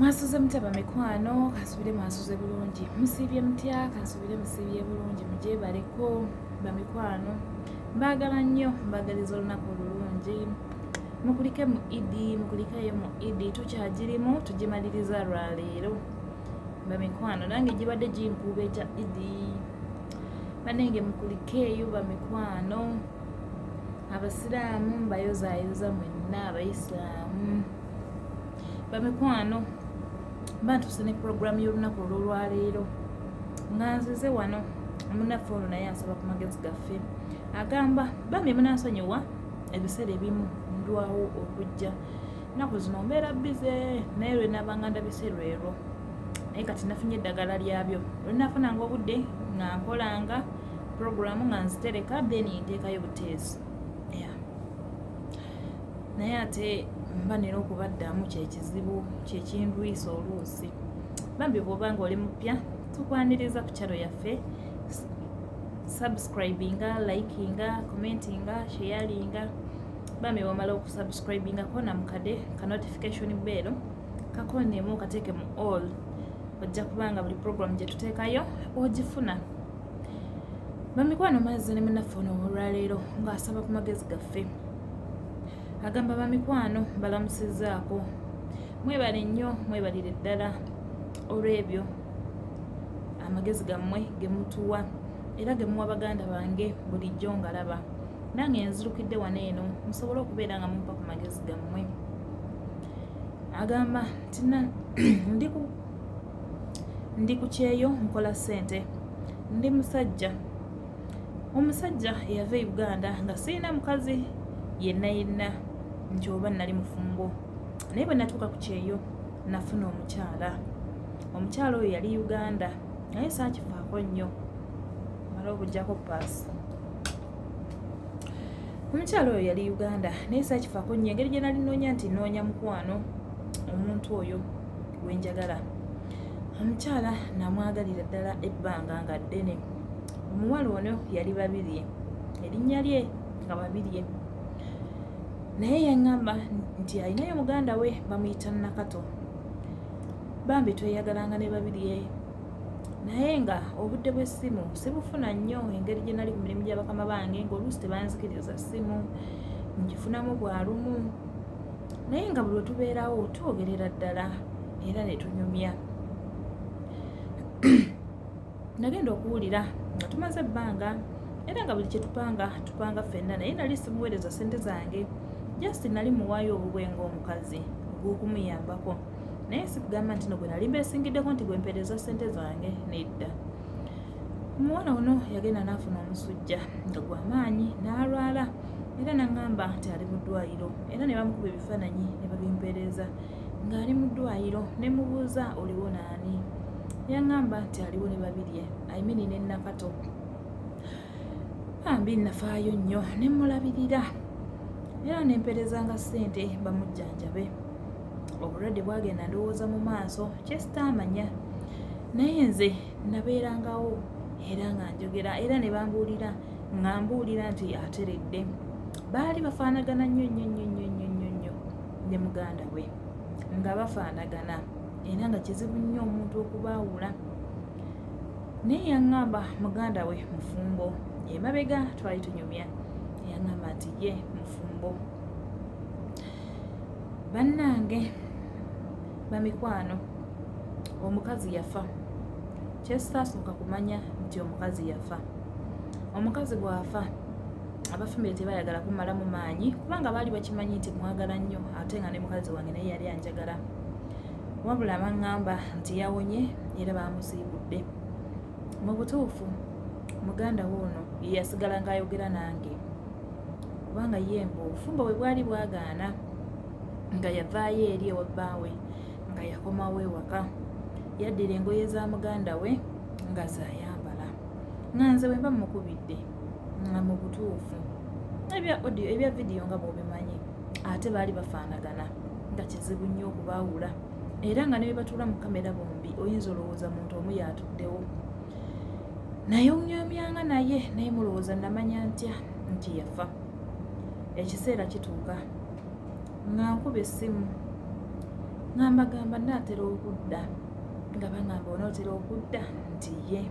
Mwasuze mutya bamikwano? Kansubire mwasuze bulungi. Musiibye mutya? Kansubire musiibye bulungi. Mugyebaleko bamikwano, mbaagala nnyo, mbaagaliza olunaku olulungi. Mukulike mu Idi, mukulikeyo mu Idi, tukyagirimu, tugimaliriza lwaleero bamikwano. Nange gibadde ginkuuba ekya Idi. Banenge mukulikeeyo bamikwano. Abasiraamu mbayozaayoza mwenna, abayisiraamu bamikwano. Mba ntuuse ne puroguramu y'olunaku olw'olwaleero nga nzize wano. Omunaffe ono naye asaba ku magezi gaffe. Agamba, bambi munansonyiwa, ebiseera ebimu ndwawo okujja, ennaku zino mbeera busy, naye lwe nabanga ndabise lwerwo. Naye kati nafunye eddagala lyabyo, lwe nafunanga obudde nga nkolanga puroguramu nga nzitereka, then nteekayo buteesi. Yeah. Naye ate mba nina okubaddamu, kyekizibu kyekindwisa oluusi. Bambi bw'oba nga oli mupya, tukwaniriza ku channel yaffe. Subscribinga, likinga, commentinga, sharinga. Bambi bwomala okusubscribinga, kona mukade ka notification bell, kakonemu kateeke mu all, ojja kubanga buli program gye tuteekayo ogifuna. Bamikwano, mazzi ne munaffe ono olwaleero ng'asaba ku magezi gaffe. Agamba, bamikwano balamusizaako, mwebale nnyo, mwebalire ddala olw'ebyo amagezi gammwe ge mutuwa era ge muwa baganda bange bulijjo. Ngalaba nange nzirukidde wano eno musobole okubeera nga mumpa ku magezi gammwe. Agamba nti ndi ku kyeyo, nkola ssente, ndi musajja, omusajja eyava e Uganda nga sirina mukazi yenna yenna nti oba nali mufumbo. Naye bwe natuuka ku kyeyo nafuna omukyala. Omukyala oyo yali Uganda, naye saakifaako nnyo. Mala okugyako paasi. Omukyala oyo yali Uganda, naye saakifaako nnyo engeri gye nali noonya nti noonya mukwano, omuntu oyo gwenjagala. Omukyala namwagalira ddala ebbanga nga ddene. Omuwala ono yali Babirye, erinnya lye nga Babirye, naye yaŋŋamba nti alinayo muganda we bamuyita Nakato. Bambi tweyagalanga ne Babirye, naye nga obudde bw'essimu sibufuna nnyo engeri gye nali ku mirimu gya bakama bange, ng'oluusi tebanzikiriza ssimu, ngifunamu bwalumu. Naye nga buli lwe tubeerawo twogerera ddala era ne tunyumya. Nagenda okuwulira nga tumaze ebbanga era nga buli kyetupanga tupanga ffenna, naye nali simuweereza ssente zange, just nali muwaayo obubwe ng'omukazi ogw'okumuyambako, naye sikugamba nti no gwe nali mbeesingiddeko nti gwe mpeereza ssente zange, nedda. Omuwala ono yagenda n'afuna omusujja nga gw'amaanyi n'alwala, era n'aŋŋamba nti ali mu ddwaliro, era ne bamukuba ebifaananyi ne babimpeereza ng'ali mu ddwaliro. Ne mubuuza, "Oliwo naani?" Yaŋŋamba nti aliwo ne Babirye, I mean ne Nakato. Bambi nafaayo nnyo ne mulabirira era ne mpeerezanga ssente bamujjanjabe. Obulwadde bwagenda ndowooza mu maaso kyesitaamanya, naye nze nabeerangawo era nga njogera era ne bambuulira nga mbuulira nti ateredde. Baali bafaanagana nnyo nnyo nnyo nnyo nnyo nnyo nnyo ne muganda we, nga bafaanagana era nga kizibu nnyo omuntu okubaawula. Naye yaŋŋamba muganda we mufumbo. Emabega twali tunyumya, yaŋŋamba nti ye mufumbo. Bannange bamikwano, omukazi yafa. Kyesitasooka kumanya nti omukazi yafa. Omukazi bw'afa, abafamire tebayagala kumalamu maanyi, kubanga baali bakimanyi nti mwagala nnyo, ate nga ne mukazi wange naye yali anjagala. Wabula baŋŋamba nti yawonye era bamusiibudde. Mu butuufu muganda we ono ye yasigala ng'ayogera nange, kubanga ye mbu obufumbo bwe bwali bwagaana, nga yavaayo eri ewa bbaawe, nga yakomawo ewaka, yaddira engoye za muganda we nga zayambala, nga nze bwe mba mukubidde nga mu butuufu ebya audio, ebya vidiyo nga bw'obimanyi. Ate baali bafaanagana nga kizibu nnyo okubaawula, era nga ne bwe batuula mu kamera bombi oyinza olowooza muntu omu y'atuddewo. Naye onywamyanga naye, naye mulowooza namanya ntya nti yafa? Ekiseera kituuka nga nkuba essimu. Nga mbagamba nnaatera okudda, nga bangamba onootera okudda nti ye,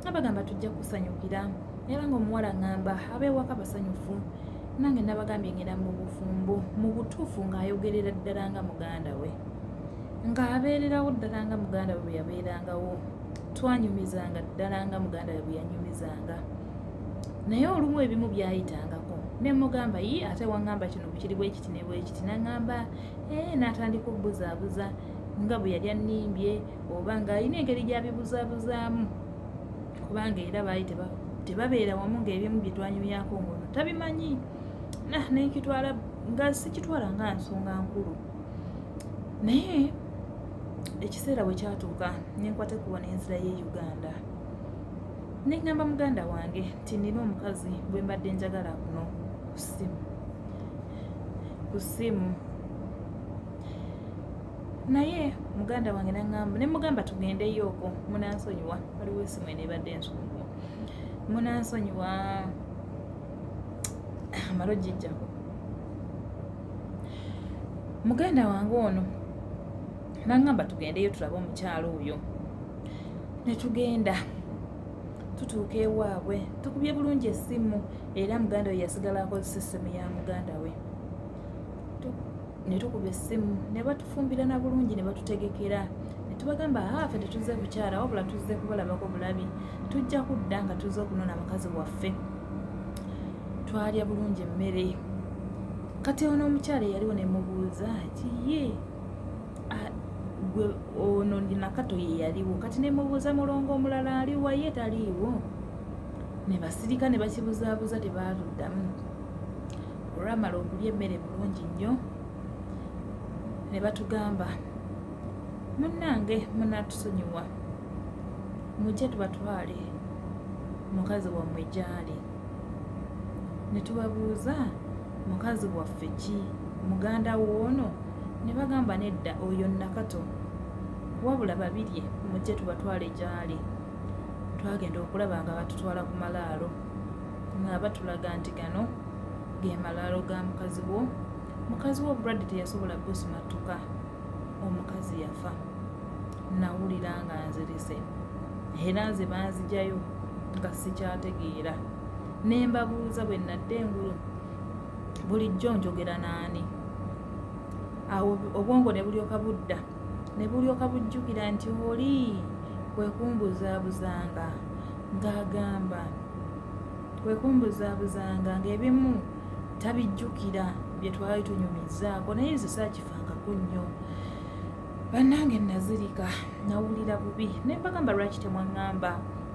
nga bagamba tujja kusanyukira, era ng'omuwala ŋŋamba ab'ewaka basanyufu. Nange nabagambye ngenda mu bufumbo. Mu butuufu ng'ayogerera ddala nga muganda we, ng'abeererawo ddala nga muganda we bwe yabeerangawo. Twanyumizanga ddala nga muganda we bwe yanyumizanga, naye olumu ebimu byayitangako ne mugamba, yi ate waŋŋamba kino kiri bwe kiti ne bwe kiti, naŋŋamba ee, n'atandika okubuzaabuza nga bwe yali annimbye oba ng'alina engeri gy'abibuzaabuzaamu, kubanga era baali tebabeera wamu, ng'ebimu bye twanyumyako ng'ono tabimanyi. Nenkitwala nga sikitwala nga nsonga nkulu, naye ekiseera bwe kyatuuka nenkwata ekkubo n'enzira ye Uganda, neŋŋamba muganda wange nti nina omukazi gwe mbadde njagala kuno ku ssimu, naye muganda wange naŋŋamba, ne mugamba tugendeyo okwo. Munansonyiwa, waliwo essimu eno ebadde ensonyiwa, munansonyiwa, amala ogijjako. Muganda wange ono naŋŋamba tugendeyo tulabe omukyalo oyo, ne tugenda. Tutuuka ewaabwe, tukubye bulungi essimu, era muganda we yasigala akozesa essimu ya muganda we. Ne tukuba essimu ne batufumbira na bulungi ne batutegekera, ne tubagamba, aa, ffe tetuzze kukyala, wabula tuzze kubalabako bulabi, tujja kudda nga tuzze okunona mukazi waffe. Twalya bulungi emmere. Kati ono omukyala eyaliwo ne mubuuza nti ye gwe ono Nakato ye yaliwo? Kati ne mubuuza, mulongo omulala aliwa? Ye taliiwo? Ne basirika ne bakibuzaabuza, tebaatuddamu. Olwamala okulya emmere bulungi nnyo ne batugamba, munnange munaatusonyiwa, mujje tubatwale mukazi wammwe gy'ali. Ne tubabuuza, mukazi waffe ki? Muganda w'ono? Ne bagamba, nedda, oyo Nakato, wabula Babirye, mujje tubatwale gy'ali. Twagenda okulaba nga batutwala ku malaalo, nga batulaga nti gano ge malaalo ga mukazi wo. Mukazi wo obulwadde teyasobola busimattuka, omukazi yafa. Nawulira nga nzirise, era nze banzijayo nga sikyategeera. Ne mbabuuza, bwe nadda engulu, bulijjo njogera naani? Awo obwongo ne bulyoka budda, ne bulyoka bujjukira nti oli kwe kumbuzaabuzanga ng'agamba, kwe kumbuzaabuzanga ng'ebimu tabijjukira bye twali tunyumizzaako, naye nze saakifangako nnyo. Bannange, nazirika, nawulira bubi, ne mbagamba, lwaki temwaŋŋamba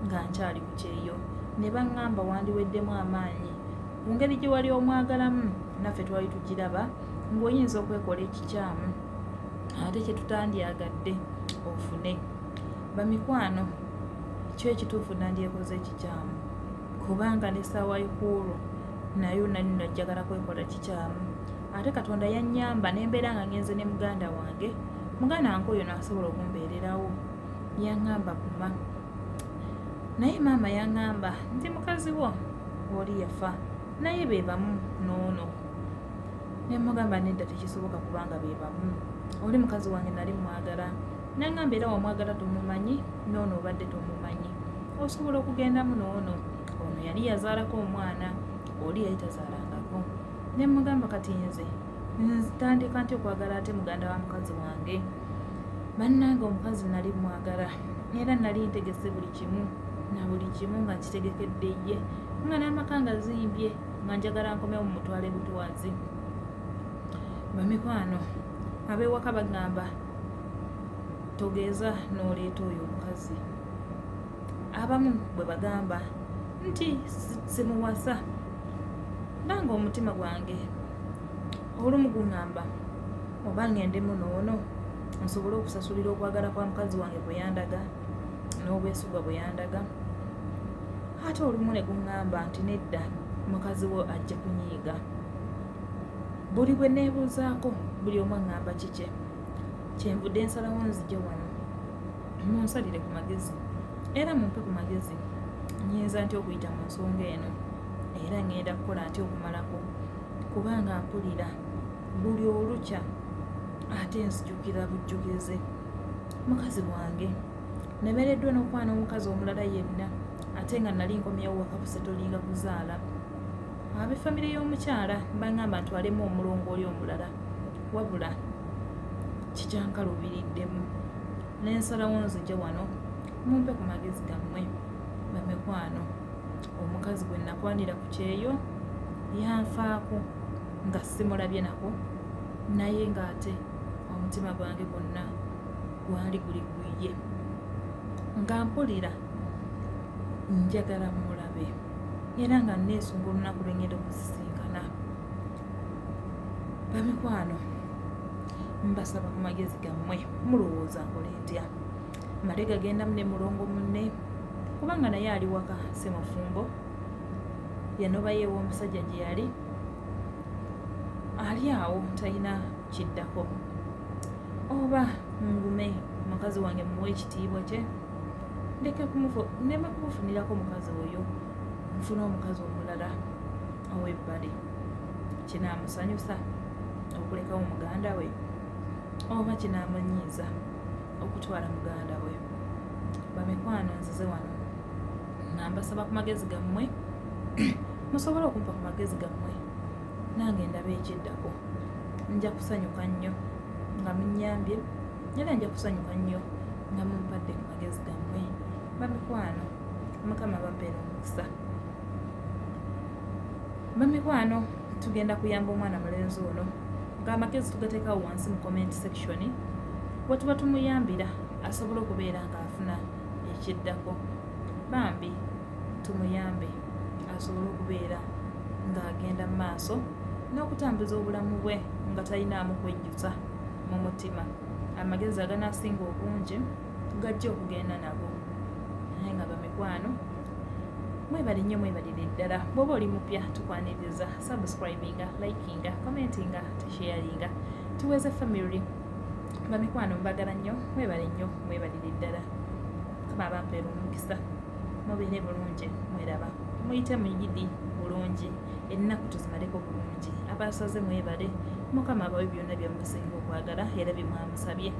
nga nkyali ku kyeyo? Ne baŋŋamba, wandiweddemu amaanyi ku ngeri gye wali omwagalamu, naffe twali tugiraba ng'oyinza okwekola ekikyamu ate kye tutandyagadde ofune. Bamikwano, kyo ekituufu nandyekoze ekikyamu, kubanga n'essaawa y'okwolwo nayo nali najjagala kwekola kikyamu, ate Katonda yannyamba ne mbeera nga ngenze ne muganda wange. Muganda wange oyo n'asobola okumbeererawo, yaŋŋamba guma, naye maama yaŋŋamba nti mukazi wo oli yafa, naye be bamu n'ono. Ne mugamba, nedda, tekisoboka kubanga be bamu, oli mukazi wange nali mwagala. Naŋŋamba, era wamwagala tomumanyi, n'ono obadde tomumanyi, osobola okugendamu n'ono. Ono yali yazaalako omwana, oli yali tazaalangako. Ne mugamba, kati nze ntandika nti okwagala ate muganda wa mukazi wange? Bannange, omukazi nali mwagala, era nali ntegese buli kimu na buli kimu nga nkitegekedde ye, nga n'amaka nga zimbye, nga njagala nkomewo mumutwale butwazi. Bamikwano, ab'ewaka bagamba togeeza n'oleeta oyo omukazi. Abamu bwe bagamba nti simuwasa, nange omutima gwange olumu guŋŋamba oba ŋŋendemu n'ono nsobole okusasulira okwagala kwa mukazi wange bwe yandaga n'obwesigwa bwe yandaga, ate olumu ne guŋŋamba nti nedda, mukazi wo ajja kunyiiga. Buli bwe neebuuzaako, buli omu aŋŋamba kikye. Kyenvudde nsalawo nzije wano munsalire ku magezi, era mumpe ku magezi. Nyinza nti okuyita mu nsonga eno, era ŋŋenda kukola nti okumalako, kubanga mpulira buli olukya Ate nzijukira bujjukize mukazi wange nemereddwa n'okwana omukazi omulala yenna ate nga nali nkomyewo waka kusetolinga kuzaala. Ab'effamire y'omukyala bangamba ntwalemu omulongo oli omulala wabula kikyankalubiriddemu ne nsalawo nzije wano mumpe ku magezi gammwe bamikwano. Omukazi gwe nakwanira ku kyeyo yanfaako nga simulabye nako naye ng'ate omutima gwange gwonna gwali guli guye nga mpulira njagala mulabe era nga neesunga olunaku lwe ngenda okusisinkana. Bamikwano mbasaba ku magezi gammwe, mulowooza nkole ntya? Male gagendamu ne mulongo munne kubanga naye ali waka si mufumbo, yanobayo ew'omusajja gye yali ali awo talina kiddako. Oba ngume mukazi wange muwe ekitiibwa kye ndeke nneme kumufunirako mukazi oyo, nfune omukazi omulala ow'ebbali. Kinaamusanyusa okulekawo muganda we oba kinaamunyiiza okutwala muganda we? Bamikwano nzize wano nga mbasaba ku magezi gammwe musobole okumpa ku magezi gammwe nange ndabe ekiddako. Nja kusanyuka nnyo nga munnyambye era nja kusanyuka nnyo nga mumpadde ku magezi gammwe. Bamikwano Mukama bampeera omukisa. Bamikwano tugenda kuyamba omwana mulenzi ono ng'amagezi tugateekawo wansi mu comment section we tuba tumuyambira asobole okubeera ng'afuna ekiddako. Bambi tumuyambe asobole okubeera ng'agenda mu maaso n'okutambuza obulamu bwe nga talinaamu kwejjusa mu mutima. Amagezi aganaasinga obungi gajja okugenda nago. Naye nga bamikwano mwebale nnyo, mwebalire ddala. Bw'oba oli mupya tukwaniriza, subscribinga, likinga, commentinga, tusharinga, tuweze family. Bamikwano mbagala nnyo, mwebale nnyo, mwebalire ddala. Mukama abampeera omukisa, mubeere bulungi, mweraba muyite mu Idi bulungi, ennaku tuzimaleko bulungi. Abasaze mwebale, Mukama abawe byonna bye musinga okwagala era bye mwamusabye.